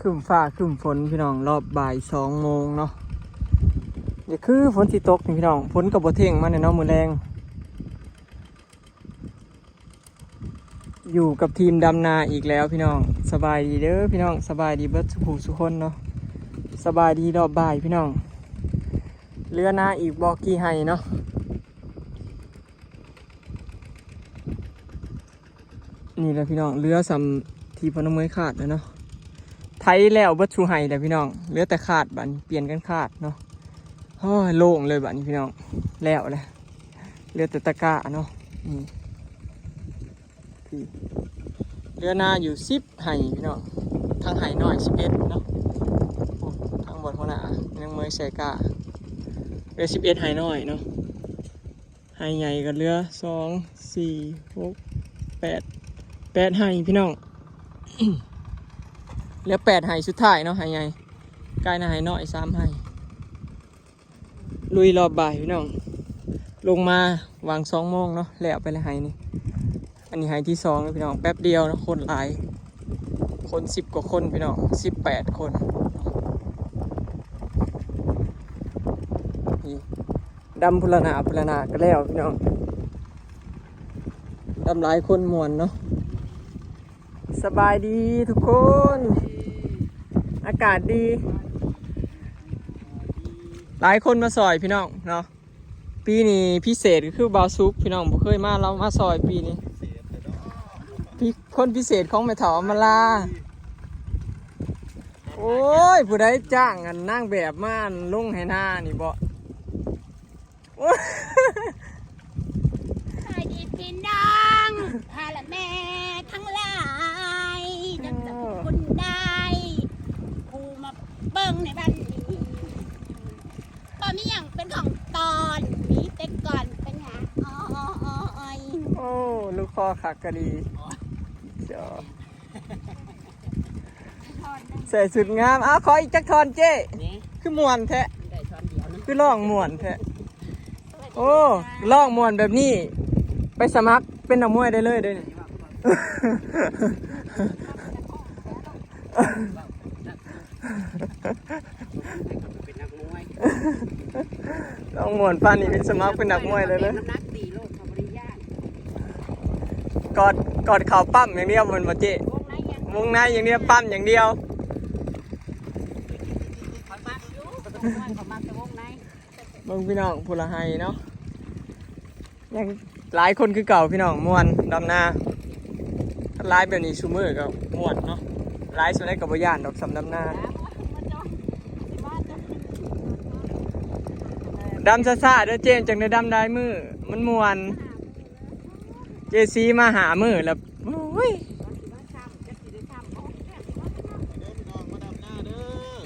ຄຶ້ມຟ້າຄຶ້ມຝົນພີ່ນ້ອງ ຮອບບ່າຍສອງໂມງເນາະ. ນີ້ຄືຝົນຊິຕົກນີ້ພີ່ນ້ອງ, ຝົນກໍບໍ່ເທັງມາແນ່ເນາະມື້ແລງ. ຢູ່ກັບທີມດຳນາອີກແລ້ວພີ່ນ້ອງ. ສະບາຍດີເດີພີ່ນ້ອງ, ສະບາຍດີເບິດສູ່ຜູ້ສູ່ຄົນເນາະ. ສະບາຍດີຮອບບ່າຍພີ່ນ້ອງ. ເຫຼືອນາອີກບໍ່ກີ່ໄຮ່ເນາະ. ນີ້ແຫຼະພີ່ນ້ອງ, ເຫຼືອສ່ຳທີ່ພໍ່ນ້ອງເມຍຄາດແລ້ວເນາະ. ໄຖແລ້ວເບິດສູ່ໄຮ່ແລ້ວພີ່ນ້ອງ, ເຫຼືອແຕ່ຄາດ, ບາດນີ້ປ່ຽນກັນຄາດເນາະ. ໂອ້ຍ ໂລ່ງເລີຍບາດນີ້ພີ່ນ້ອງ, ແລ້ວແຫຼະ. ເຫຼືອແຕ່ຕະກ້າເນາະ. ນີ້ ພີ່ ເຫຼືອນາຢູ່ສິບໄຮ່ພີ່ນ້ອງ, ທາງໄຮ່ນ້ອຍສິບເອັດເນາະ. ໂອ້ ທາງບ່ອນຫົວໜ້າຍັງເມີຍໃສ່ກ້າ, ເຫຼືອສິບເອັດໄຮ່ນ້ອຍເນາະ. ໄຮ່ໃຫຍ່ກໍເຫຼືອສອງ ສີ່ ຫົກ ແປດ ແປດໄຮ່ພີ່ນ້ອງ. ເຫຼືອແປດໄຮ່ສຸດທ້າຍເນາະ, ໄຮ່ໃຫຍ່ ກາຍໜ້າໄຮ່ນ້ອຍສາມໄຮ່. ລຸຍຮອບບ່າຍພີ່ນ້ອງ, ລົງມາຫວ່າງສອງໂມງເນາະ, ແລ້ວໄປແລ້ວໄຮ່ນີ້. ອັນນີ້ໄຮ່ທີສອງພີ່ນ້ອງ, ແປັບດຽວເນາະ, ຄົນຫຼາຍ, ຄົນສິບກວ່າຄົນພີ່ນ້ອງ, ສິບແປດຄົນ. ນີ້ ດຳພຸລະໜາພຸລະໜາກໍແລ້ວພີ່ນ້ອງ, ດຳຫຼາຍຄົນມ່ວນເນາະ. ສະບາຍດີທຸກຄົນ, ອາກາດດີ, ຫຼາຍຄົນມາຊ່ອຍພີ່ນ້ອງເນາະ. ປີນີ້ພິເສດກໍຄືບ່າວສຸກພີ່ນ້ອງ, ບໍ່ເຄີຍມາ ລາວມາຊ່ອຍປີນີ້. ພິ ຄົນພິເສດຂອງແມ່ເຖົ້າອຳມາລາ. ໂອ້ຍ ຜູ້ໃດຈ້າງອັນນາງແບບມາອັນລົງໄຮ່ນານີ້ບໍ? ໂອ້ຍ ສະບາຍດີພີ່ນ້ອງ ພໍ່ແລະແມ່ທັງຫຼາຍ ເອີ ນຳສະກຸນໄດ້ ຜູ້ມາເບິ່ງໃນບັດນີ້ ບໍ່ມີຫຍັງເປັນຂອງຕອນ ມີແຕ່ກ່ອນເປັນຫາ ອອຍ. ໂອ້ ລູກຄໍຄັກກະດີ ເຈົ້າ. ໃສ່ຊຸດງາມ. ເອົາ ຂໍອີກຈັກທ່ອນເຈ້. ນີ້ ຄືມ່ວນແທ້ ໄດ້ທ່ອນດຽວນະ ຄືຮ້ອງມ່ວນແທ້. ໂອ້ ຮ້ອງມ່ວນແບບນີ້ ໄປສະໝັກເປັນນັກມວຍໄດ້ເລີຍເດ້ນີ້. ເປັນນັກມວຍ ຮ້ອງມ່ວນປານນີ້ ໄປສະໝັກເປັນນັກມວຍໄດ້ເລີຍ. ນ້ຳໜັກຕີໂລກ ເຂົາບໍ່ໄດ້ຢ້ານ. ກອດ ກອດເຂົ້າປ້ຳຢ່າງດຽວແມ່ນບໍ່ເຈ້? ວົງໃນຢ່າງ ວົງໃນຢ່າງດຽວ ປ້ຳຢ່າງດຽວ. ຂ້ອຍມັກຢູ່ ຂ້ອຍມັກແຕ່ວົງໃນ. ເບິ່ງພີ່ນ້ອງ ຜູ້ລະໄຮ່ເນາະ ຍັງຫຼາຍຄົນຄືເກົ່າພີ່ນ້ອງ ມ່ວນດຳນາ. ຄັນຫຼາຍແບບນີ້ຊຸມື້ກໍມ່ວນເນາະ, ຫຼາຍສ່ຳໃດກໍບໍ່ຢ້ານດອກ ສ່ຳດຳນາ. ດຳຊ້າໆເດີເຈ ມັນຈັ່ງໄດ້ດຳຫຼາຍມື້ ມັນມ່ວນ. ເຈຊີມາຫ້າມື້ແລ້ວ ໂອ້ຍ ເດີພີ່ນ້ອງ ມາດຳນາເດີ.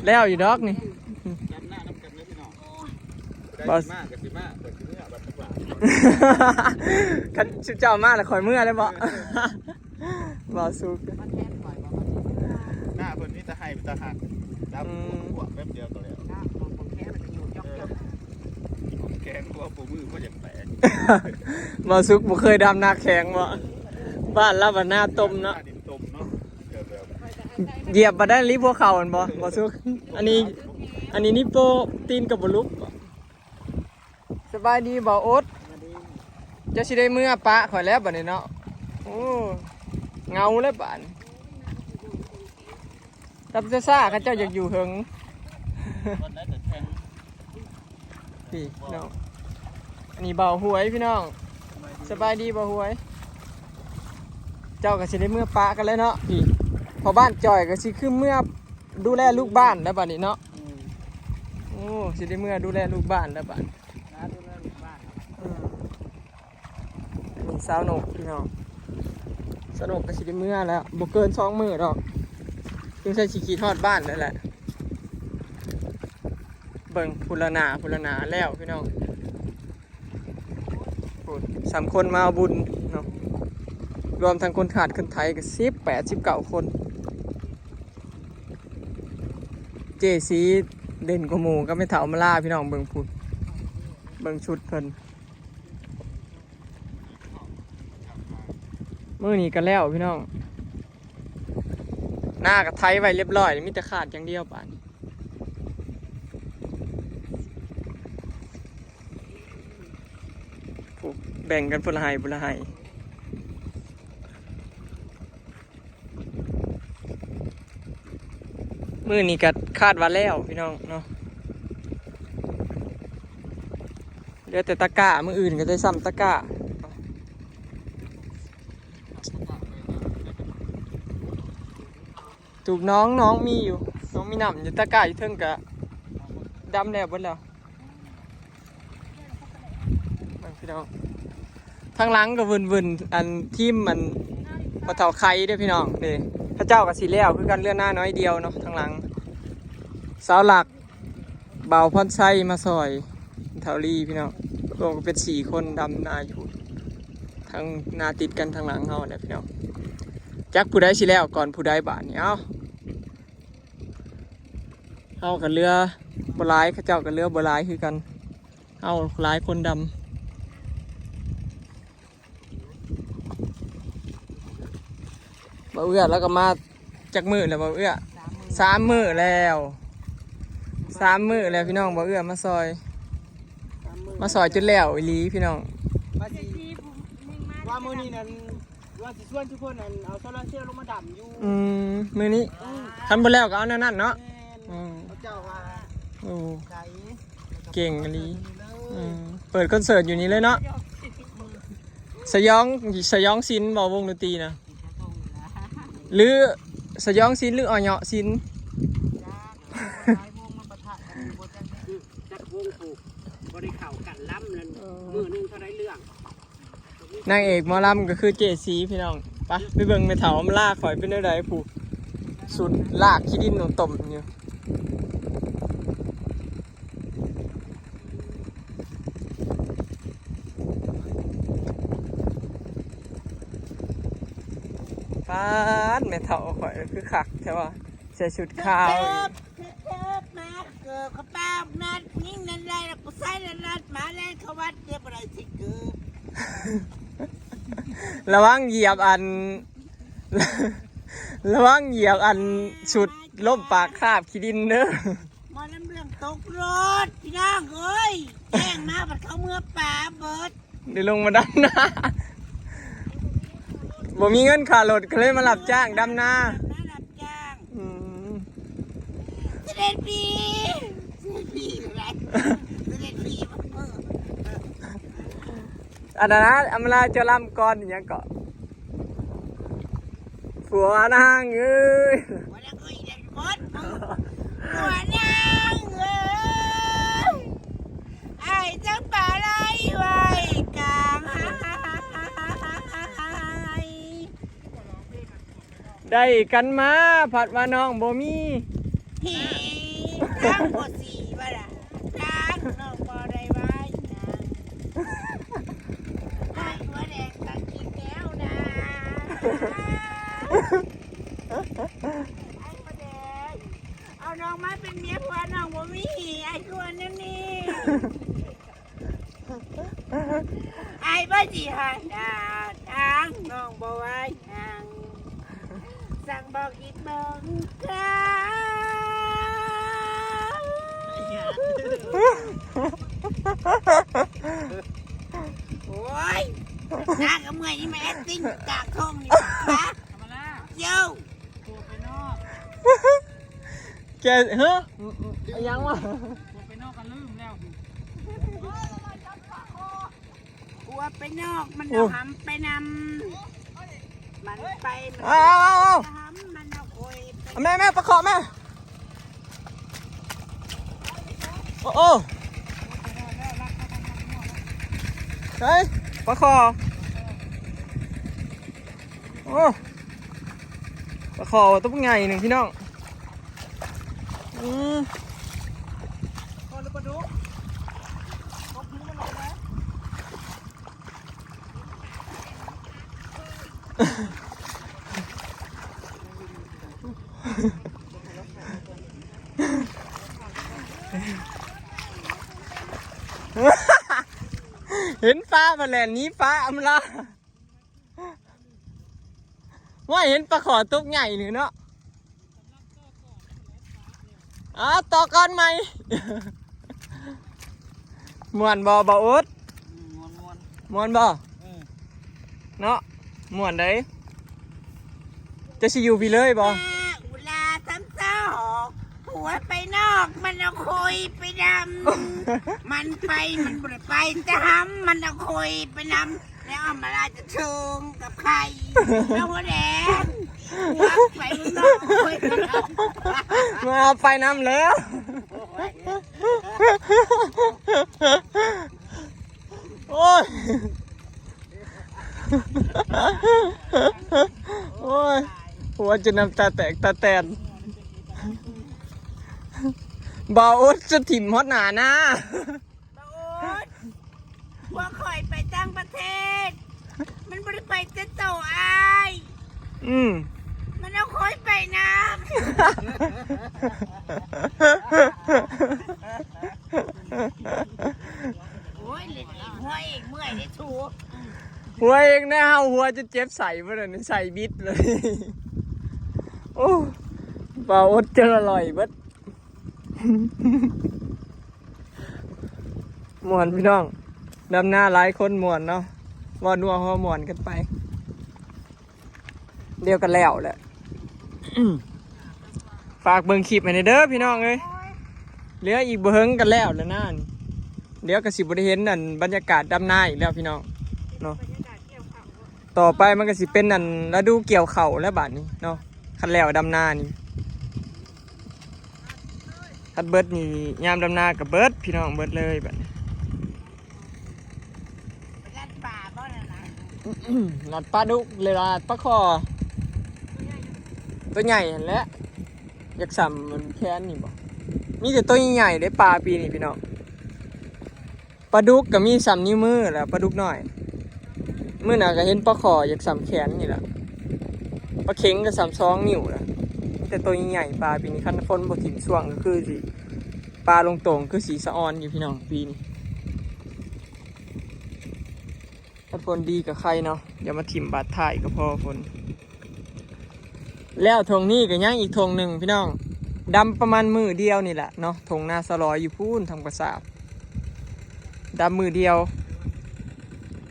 ແລ້ວຢູ່ດອກນີ້ ດຳນານຳກັນເດີພີ່ນ້ອງ. ບໍ່ ມາກໍຊິມາ ຂ້ອຍຊິເມືອບັດຈັກບາດ. ຄັນຊຸມເຈົ້າມາແລ້ວຂ້ອຍເມືອແລ້ວບໍ? ເອີ ບໍ່ສຸກ ມາແທນຂ້ອຍບໍ່? ໜ້າເພິ່ນມີແຕ່ໄຮ່ມີແຕ່ຮັກ ດຳ ອືມ ພວກແປັບດຽວກໍແລ້ວ. ຂອງແທ້ມັນຈະຢູ່ຈອກ ເອີ ຂອງແຂງ ພວກຜູ້ມືບໍ່ຢາກແຕກ. ບໍ່ສຸກບໍ່ເຄີຍດຳນາແຂງບໍ? ບ້ານລາວບັດນາຕົມເນາະ ດິນຕົມເນາະ. ຢຽບບໍ່ໄດ້ລີ້ພວກເຂົາຫັ້ນບໍ່ ບໍ່ສຸກ? ອັນນີ້ ອັນນີ້ນິ້ວໂປ້ຕີນກໍບໍ່ຫຼຸບ. ສະບາຍດີບ່າວອົດ. ສະບາຍດີ. ເຈົ້າຊິໄດ້ເມືອປະຂ້ອຍແລ້ວບັດນີ້ເນາະ. ໂອ້ ເຫງົາແລ້ວບາດນີ້. ດຳຊ້າໆ ເຂົາເຈົ້າຢາກຢູ່ເຫິງ. ວັນໃດກໍແຂ່ງ. ນີ້ເນາະ ອັນນີ້ບ່າວຫວຍພີ່ນ້ອງ. ສະບາຍດີ ສະບາຍດີບ່າວຫວຍ. ເຈົ້າກໍຊິໄດ້ເມືອປະກັນແລ້ວເນາະ. ນີ້ພໍ່ບ້ານຈ່ອຍກໍຊິຄືເມືອດູແລລູກບ້ານແລ້ວບັດນີ້ເນາະ. ອືມ ໂອ້ ຊິໄດ້ເມືອດູແລລູກບ້ານແລ້ວບັດ. ອືມ ອັນນີ້ສາວນົກພີ່ນ້ອງ, ສາວນົກກໍຊິໄດ້ເມືອແລ້ວ ບໍ່ເກີນສອງມື້ດອກ ສົງໄສຊິຄິດຮອດບ້ານແລ້ວແຫຼະ. ເບິ່ງພຸ້ນລະໜ້າ ພຸ້ນລະໜ້າແລ້ວພີ່ນ້ອງ. ພຸ້ນ ສ່ຳຄົນມາເອົາບຸນເນາະ, ລວມທັງຄົນຂາດຄົນໄຖກໍສິບແປດ ສິບເກົ້າຄົນ. ເຈສີເດັ່ນກວ່າໝູ່ກັບແມ່ເຖົ້າມາລາພີ່ນ້ອງ. ເບິ່ງພຸ້ນ ເບິ່ງຊຸດເພິ່ນ. ມື້ນີ້ກໍແລ້ວພີ່ນ້ອງ, ໜ ນາກໍໄຖໄວ້ຮຽບຮ້ອຍ ມີແຕ່ຄາດຢ່າງດຽວບາດນີ້. ຜູ້ ແບ່ງກັນຜູ້ລະໄຮ່ ຜູ້ລະໄຮ່. ມື້ນີ້ກໍຄາດວ່າແລ້ວພີ່ນ້ອງເນາະ ເຫຼືອແຕ່ຕະກ້າ ມື້ອື່ນກໍໄດ້ຊ້ຳຕະກ້າ. ຕູບໜອງ ໜອງມີຢູ່ ໜອງມີນ້ຳຢູ່ ຕະກ້າຢູ່ເທິງກະດຳແລ້ວເບິດແລ້ວ. ເບິ່ງພີ່ນ້ອງ ທາງຫຼັງກໍວຶ່ນໆ ອັນທີມອັນພໍ່ເຖົ້າໄຂ່ເດ້ພີ່ນ້ອງ ເດ້ ເຂົາເຈົ້າກໍຊິແລ້ວຄືກັນ ເຫຼືອນາໜ້ອຍດຽວເນາະ ທາງຫຼັງ ສາວຫຼັກ ບ່າວພອນໄຊມາຊ່ອຍເຖົ້າລີພີ່ນ້ອງ ລວມກັນເປັນສີ່ຄົນ ດຳນາຢູ່ທາງນາຕິດກັນທາງຫຼັງເຮົາແຫຼະພີ່ນ້ອງ. ຈັກຜູ້ໃດຊິແລ້ວກ່ອນຜູ້ໃດບາດນີ້ ເອົ້າ. ເຮົາກໍເຫຼືອບໍ່ຫຼາຍ ເຂົາເຈົ້າກໍເຫຼືອບໍ່ຫຼາຍຄືກັນ ເຮົາຫຼາຍຄົນດຳ. ບ່າວເອື້ອລາວກໍມາຈັກມື້ແລ້ວ ບ່າວເອື້ອ? ສາມມື້ແລ້ວ ສາມມື້ແລ້ວພີ່ນ້ອງ ບ່າວເອື້ອມາຊ່ອຍ ມາຊ່ອຍຈົນແລ້ວອີ່ຫຼີພີ່ນ້ອງ. ວ່າຊິ ວ່າມື້ນີ້ນັ້ນ ວ່າຊິຊວນທຸກຄົນນັ້ນ ເອົາໂຊລາເຊວລົງມາດຳຢູ່. ອືມ ມື້ນີ້ ອືມ ຄັນບໍ່ແລ້ວກໍເອົາແນວນັ້ນເນາະ. ແມ່ນ ອືມ ເຂົາເຈົ້າວ່າ ໂອ້ ໃສ ເກັ່ງອີ່ຫຼີ. ອືມ ເປີດຄອນເສີດຢູ່ນີ້ເລີຍເນາະ. ສະຫຍອງ ສະຫຍອງສິນບໍ່ ວົງດົນຕີນະ ຫຼືສະຫຍອງສິນ ຫຼືອາເຍາະສິນ? ຈັກວົງຜູ້ບໍ່ໄດ້ເຂົ້າກັນລຳນັ້ນ ເອີ ມື້ໜຶ່ງເທົ່າໃດເລື່ອງ. ນາງເອກໝໍລຳກໍຄືເຈສີພີ່ນ້ອງ. ໄປ ໄປເບິ່ງແມ່ເຖົ້າອຳລາຂ້ອຍເປັນແນວໃດ ຜູ້ສຸດລາກຂີ້ດິນຕົມຢູ່. ປາດ ແມ່ເຖົ້າຂ້ອຍຄືຄັກແທ້ວ່າ ໃສ່ຊຸດຂາວ. ເທີບ ເທີບ ມາເກີບຂະປາບນັດ ຍິງນັ້ນໄດ້ລະ ຜູ້ຊາຍນັ້ນນັດ ໝາແລ່ນເຂົ້າວັດ ເກັບບໍ່ໄດ້ຊິເກີບ. ລະວັງຢຽບອັນ ລະວັງຢຽບອັນຊຸດລົ້ມປາກຄາບຂີ້ດິນເດີ. ໝໍລຳເລື່ອງຕົກລົດ ພີ່ນ້ອງເອີຍ ແຈ້ງມາບັດເຂົາເມືອປ່າເບິດ. ໄດ້ລົງມາດຳນາ ບໍ່ມີເງິນຄ່າລົດ ກໍເລີຍມາຮັບຈ້າງດຳນາ ມາຮັບຈ້າງ. ອືມ ສະເດັດພີ ສະເດັດພີ ສະເດັດພີ ອັນນັ້ນນະ ອຳມາລາເຈົ້າລຳກ່ອນ ອີຫຍັງເກາະ? ຜົວນາງເອີຍ ຜົວນາງເອີຍ ຜົວນາງເອີຍ ອ້າຍຈັບປາໄຫຼໄວ້ກາງຫາຍ. ໄດ້ກັນມາ ພັດວ່ານ້ອງບໍ່ມີ ເຮີ ທາງບໍ່ສີວ່າລະ ທາງນ້ອງບໍ່ໄດ້ວ່າຫຍັງ ອ້າຍຫົວແດງກໍກິນແລ້ວນາ ອ້າຍຫົວແດງ ເອົານ້ອງມາເປັນເມຍ ເພາະວ່ານ້ອງບໍ່ມີ ອ້າຍຄືວ່າແນວນີ້. ອ້າຍບໍ່ຊິໃຫ້ນາທາງ ນ້ອງບໍ່ວ່າຫຍັງ ສັ່ງບອກອີກເບິ່ງຄາ. ໂອ້ຍ ນາກໍເມື່ອຍ ນີ້ມາແອັກຕິງຢູ່ກາງທົ່ງນີ້ ຮະ ໂຢ. ຕົວໄປນອກ ແກ ຮະ ອີຫຍັງວະ ຕົວໄປນອກກໍລືມແລ້ວ ຕົວໄປນອກ ມັນ ໂອ້ ເອົາຫຳໄປນຳ ມັນໄປ ມັນ ເອົາ ເອົາ ເອົາ ຫຳ ມັນເອົາໂອຍໄປ ແມ່ ແມ່ ປາເຄາະແມ່ ໂອ້ ໂອ້ ເຮີ້ຍ ປາເຄາະ. ໂອ້ ປາຄໍ່ຕົວບັກໃຫຍ່ໜຶ່ງພີ່ນ້ອງ ອືມ ປາຄໍ່ຫຼືປາດຸກ ຕົກຫູມັນອອກມາ ເຫັນປາ ພະແລ່ນໜີປາອຳລາ. ວ່າເຫັນປາຂໍຕົກໃຫຍ່ນີ້ເນາະ ອ້າວ ຕໍ່ກ່ອນໃໝ່. ມ່ວນບໍ່ ບ່າວອຸດ? ອືມ ມ່ວນໆ ມ່ວນບໍ່? ອືມ ເນາະ ມ່ວນໃດ໋. ຈະຊິຢູ່ພີ້ເລີຍບໍ່? ອຸລາທຳເຈົ້າ ຜົວໄປນອກ ມັນເອົາໂຄຍໄປນຳ ມັນໄປ ມັນບໍ່ໄດ້ໄປແຕ່ຫຳ ມັນເອົາໂຄຍໄປນຳ ແລ້ວເອົາມາລາຈະເທິງກັບໄຂ່ ເອົາຫົວແດງ ຫົວໄປເມືອງນອກ ໂຄຍໄປນຳ ມາເອົາໄປນຳແລ້ວ. ໂອ້ຍ ໂອ້ຍ ຫົວຈົນນ້ຳຕາແຕກຕາແຕນ ບ່າວອຸດຈະຖິ້ມຮອດໜ້ານາ. ບ່າວອຸດ ພວກຂ້ອຍໄປຕ່າງປະເທດ ມັນບໍ່ໄດ້ໄປແຕ່ໂຕອ້າຍ. ອືມ ມັນເອົາຂ້ອຍໄປນຳ. ໂອ້ຍ ເຫຼັ້ນເອງ ຫົວເອງເມື່ອຍເດ້ສູ ຫົວເອງແນ່ ເຮົາຫົວຈົນເຈັບໄສ້ພຸ້ນນະ ໄສ້ບິດເລີຍ. ໂອ້ ບ່າວອຸດຈົນອະລ່ອຍເບິດ. ມ່ວນພີ່ນ້ອງ ດຳນາຫຼາຍຄົນມ່ວນເນາະ ເວົ້ານົວຫົວມ່ວນກັນໄປ. ດຽວກໍແລ້ວແຫຼະ ຝາກເບິ່ງຄລິບໃຫ້ແດ່ເດີພີ່ນ້ອງເອີຍ ເຫຼືອອີກບໍ່ເຫິງກໍແລ້ວແລ້ວນາ. ດຽວກໍຊິບໍ່ໄດ້ເຫັນອັນບັນຍາກາດດຳນາອີກແລ້ວພີ່ນ້ອງເນາະ. ຕໍ່ໄປມັນກໍຊິເປັນອັນລະດູກ່ຽວເຂົ້າແລ້ວບາດນີ້ເນາະ ຄັນແລ້ວດຳນານີ້. ຄັນເບິດນີ້ ຍາມດຳນາກໍເບິດພີ່ນ້ອງ ເບິດເລີຍບາດນີ້. ລັດປາບໍ່ນັ້ນນະ ລັດປາດຸກ ຫຼືວ່າປາຄໍ່ ໂຕໃຫຍ່ຫັ້ນແຫຼະ. ຢາກສ່ຳແຂນນີ້ບໍ່? ມີແຕ່ໂຕໃຫຍ່ໆເດ້ ປາປີນີ້ພີ່ນ້ອງ. ປາດຸກກໍມີສ່ຳນິ້ວມືແຫຼະ ປາດຸກນ້ອຍ. ມື້ໜ້າກໍເຫັນປາຄໍ່ຢາກສ່ຳແຂນນີ້ລະ ປາເຂັງກໍສ່ຳສອງນິ້ວລະ. ມີແຕ່ໂຕໃຫຍ່ໆ ປາປີນີ້ ຄັນຝົນບໍ່ຖິ້ມຊ່ວງກໍຄືຊິ ປາລົງໂຕ່ງຄືຊິສະອອນຢູ່ພີ່ນ້ອງປີນີ້. ຄັນຝົນດີກໍໄຄເນາະ ຢ່າມາຖິ້ມບາດທ້າຍກໍພໍຝົນ. ແລ້ວທົ່ງນີ້ກໍຍັງອີກທົ່ງໜຶ່ງພີ່ນ້ອງ ດຳປະມານມື້ດຽວນີ້ແຫຼະເນາະ. ທົ່ງນາສະຫຼອຍຢູ່ພຸ້ນທາງປາສາດ ດຳມື້ດຽວ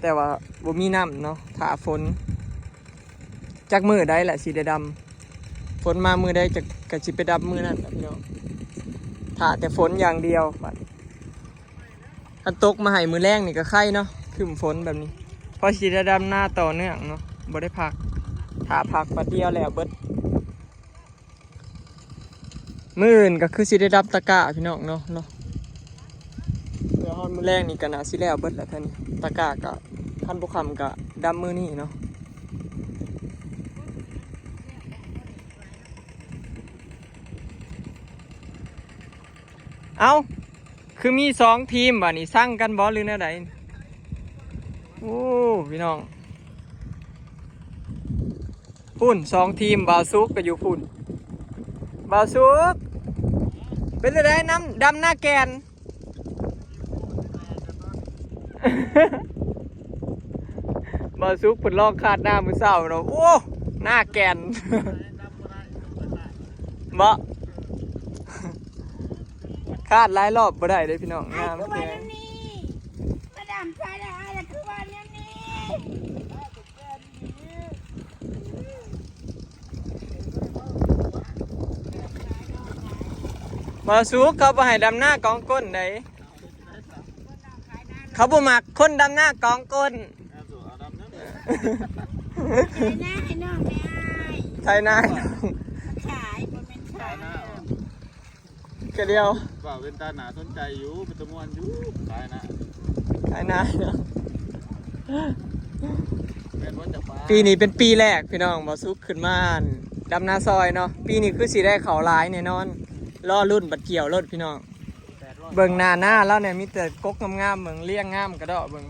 ແຕ່ວ່າບໍ່ມີນ້ຳເນາະ ຖ້າຝົນ. ຈັກມື້ໃດລະຊິໄດ້ດຳ ຝົນມາມື້ໃດ ກະຊິໄປດຳມື້ນັ້ນລະພີ່ນ້ອງ ຖ້າແຕ່ຝົນຢ່າງດຽວ. ຄັນຕົກມາໃຫ້ມື້ແລງນີ້ກໍໄຄເນາະ ຄຶ້ມຝົນແບບນີ້ ພໍຊິໄດ້ດຳນາຕໍ່ເນື່ອງເນາະ ບໍ່ໄດ້ພັກ. ຖ້າພັກບາດດຽວແລ້ວເບິດ. ມື້ອື່ນກໍຄືຊິໄດ້ດຳຕະກ້າພີ່ນ້ອງເນາະ ເນາະ. ເພື່ອຮອດມື້ແລງນີ້ກໍໜ້າຊິແລ້ວເບິດແລ້ວເທື່ອນີ້ ຕະກ້າກໍ ຄັນບໍ່ຄ່ຳກໍດຳມື້ນີ້ເນາະ. ເອົ້າ ຄືມີສອງທີມບາດນີ້ ຊັງກັນບໍ່ ຫຼືແນວໃດ? ໂອ້ ພີ່ນ້ອງ ພຸ້ນສອງທີມ ບ່າວສຸກກໍຢູ່ພຸ້ນ. ບ່າວສຸກ ເປັນຈັ່ງໃດ ນຳ ດຳນາແກ່ນ? ບ່າວສຸກເພິ່ນລອງຄາດນາມື້ເຊົ້າເນາະ ໂອ້ ນາແກ່ນ ເບາະ ຄາດຫຼາຍລອບບໍ່ໄດ້ເດ້ພີ່ນ້ອງ ງາມແຮງ. ມາດາມຊາຍລະອາຍລະຄືວ່າແນວນີ້ ບໍ່ສຸກ ເຂົາບໍ່ໃຫ້ດຳນາກອງກົ້ນໃດ ເຂົາບໍ່ມັກຄົນດຳນາກອງກົ້ນ. ໄຖນາໃຫ້ນ້ອງແດ່ອ້າຍ ໄຖນາໃຫ້ນ້ອງ ຂາຍ ບໍ່ແມ່ນຂາຍນາ. ກະດຽວ ວ່າເປັນຕາໜ້າສົນໃຈຢູ່ ເປັນຕາມ່ວນຢູ່ ຂາຍນາ ຂາຍນາເນາະ. ແມ່ນບໍ່ຈະປາ ປີນີ້ເປັນປີແລກພີ່ນ້ອງ ບ່າວສຸກຂຶ້ນມາດຳນາຊອຍເນາະ. ປີນີ້ຄືຊິໄດ້ເຂົ້າຫຼາຍແນ່ນອນ ລໍລຸ້ນບັດກ່ຽວໂລດພີ່ນ້ອງ. ເບິ່ງໜ້ານາລາວແດ່ ມີແຕ່ກົກງາມໆ ເບິ່ງລຽງງາມກະເດາະ ເບິ່ງ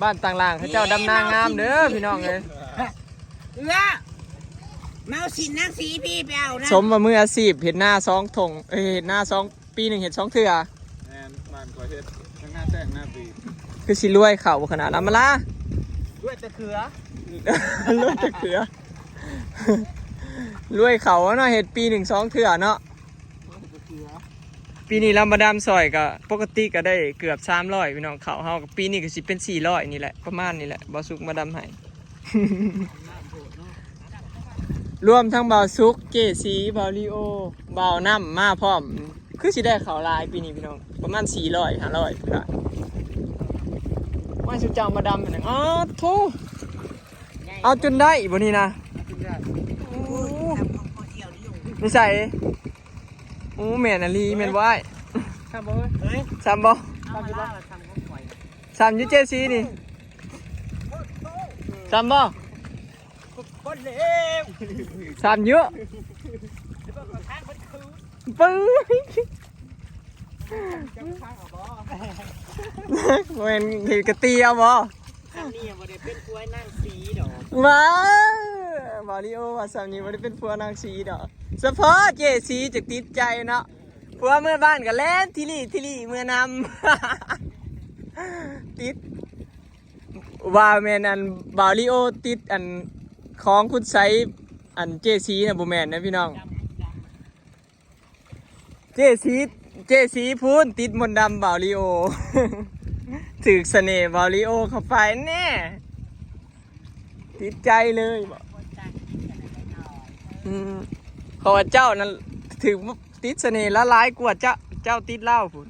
ບ້ານຕ່າງລ່າງເຂົາເຈົ້າດຳນາງາມເດີພີ່ນ້ອງເອີຍ. ເອື້ອ ມາເອົາສິນນາງສີພີ້ໄປເອົານະ. ສົມວ່າມືອາຊີບ ເຮັດນາສອງທົ່ງ ເອີຍ ເຮັດນາສອງ ປີໜຶ່ງເຮັດສອງເທື່ອ. ແມ່ນ ບ້ານຂ້ອຍເຮັດທັງນາແລ້ງນາປີ. ຄືຊິລວຍເຂົ້າຂະໜາດ ອຳມາລາ ລວຍແຕ່ເຂືອ ລວຍແຕ່ເຂືອ ລວຍເຂົ້າເນາະ ເຮັດປີໜຶ່ງສອງເທື່ອເນາະ. ປີນີ້ລາວມາດຳຊ່ອຍກໍປົກກະຕິກໍໄດ້ເກືອບສາມຮ້ອຍພີ່ນ້ອງ ເຂົ້າເຮົາກໍປີນີ້ກໍຊິເປັນສີ່ຮ້ອຍນີ້ແຫຼະ ປະມານນີ້ແຫຼະ ບ່າວສຸກມາດຳໃຫ້ ລວມທັງບ່າວສຸກ ເຈ້ສີ ບ່າວລີໂອ ບ່າວນ້ຳມາພ້ອມ ຄືຊິໄດ້ເຂົ້າຫຼາຍປີນີ້ພີ່ນ້ອງ ປະມານສີ່ຮ້ອຍ ຫ້າຮ້ອຍພຸ້ນລະ ວ່າຊິເຈົ້າມາດຳຫັ້ນນະ ອ້າໂທ້ ເອົາຈົນໄດ້ບໍ່ນີ້ນະ ໂອ້ ນິໄສ ໂອ້ ແມ່ນອີ່ຫຼີ ແມ່ນບໍ່ອ້າຍ? ຊ້ຳບໍ່ເອີຍ? ຊ້ຳບໍ່? ຊ້ຳຢູ່ບໍ່? ຊ້ຳຢູ່ເຈ້ສີນີ້ ຊ້ຳບໍ່? ຄົນເລວ ຊ້ຳຢູ່ ປຶ້ຍ ເຈົ້າຄ້າງເອົາບໍ່? ແມ່ນເຫັນກະຕີເອົາບໍ່? ຊ້ຳນີ້ບໍ່ໄດ້ເປັນຜົວນາງສີດອກ ວ້າ ມາລິໂອວ່າຊ້ຳນີ້ບໍ່ໄດ້ເປັນຜົວນາງສີດອກ ສະເພາະເຈສີຈະຕິດໃຈເນາະ ຜົວເມືອບ້ານກໍແລ່ນທິລິທິລິເມືອນຳ ຕິດ ວ່າແມ່ນອັນ ມາລິໂອຕິດອັນ ຂອງຄຸນໄຊ ອັນເຈສີນະ ບໍ່ແມ່ນນະພີ່ນ້ອງ. ເຈສີ ເຈສີພຸ້ນ ຕິດມົນດຳບ່າວລີໂອ ຖືກສະເໜ່ບ່າວລີໂອເຂົ້າໄປແນ່ ຕິດໃຈເລີຍບໍ? ອືມ ເພາະວ່າເຈົ້ານັ້ນຖືກຕິດສະເໜ່ລະຫຼາຍກວ່າເຈົ້າ ເຈົ້າຕິດລາວພຸ້ນ.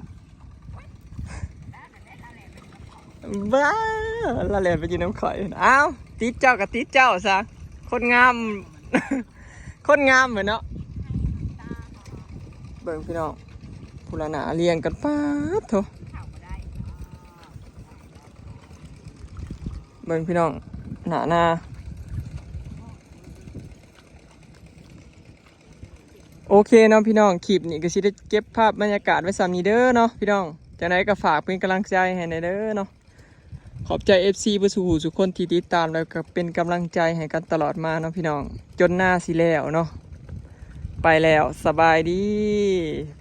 ບ້າ ລາວແລ່ນໄປຢູ່ນຳຂ້ອຍ ອ້າວ ຕິດເຈົ້າກໍຕິດເຈົ້າຊະ ຄົນງາມ ຄົນງາມເໝືອນເນາະ ເບິ່ງພີ່ນ້ອງ ຜູ້ລະໜ້າລຽງກັນ ປາດໂທ້ ເບິ່ງພີ່ນ້ອງ ໜ້ານາ. ໂອເຄເນາະພີ່ນ້ອງ ຄລິບນີ້ກໍຊິໄດ້ເກັບພາບບັນຍາກາດໄວ້ສ່ຳນີ້ເດີເນາະພີ່ນ້ອງ ຈັ່ງໃດກໍຝາກເປັນກຳລັງໃຈໃຫ້ແດ່ເດີເນາະ ຂອບໃຈເອັຟຊີເບິດສູ່ຜູ້ສູ່ຄົນທີ່ຕິດຕາມ ແລ້ວກໍເປັນກຳລັງໃຈໃຫ້ກັນຕະຫຼອດມາເນາະພີ່ນ້ອງ ຈົນນາຊິແລ້ວເນາະ ໄປແລ້ວ ສະບາຍດີ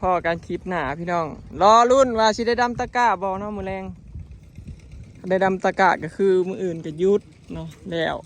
ພໍ້ກັນຄລິບໜ້າພີ່ນ້ອງ ລໍລຸ້ນວ່າຊິໄດ້ດຳຕະກ້າບໍ່ເນາະມື້ແລງ ໄດ້ດຳຕະກ້າກໍຄືມື້ອື່ນກໍຢຸດເນາະ ແລ້ວ.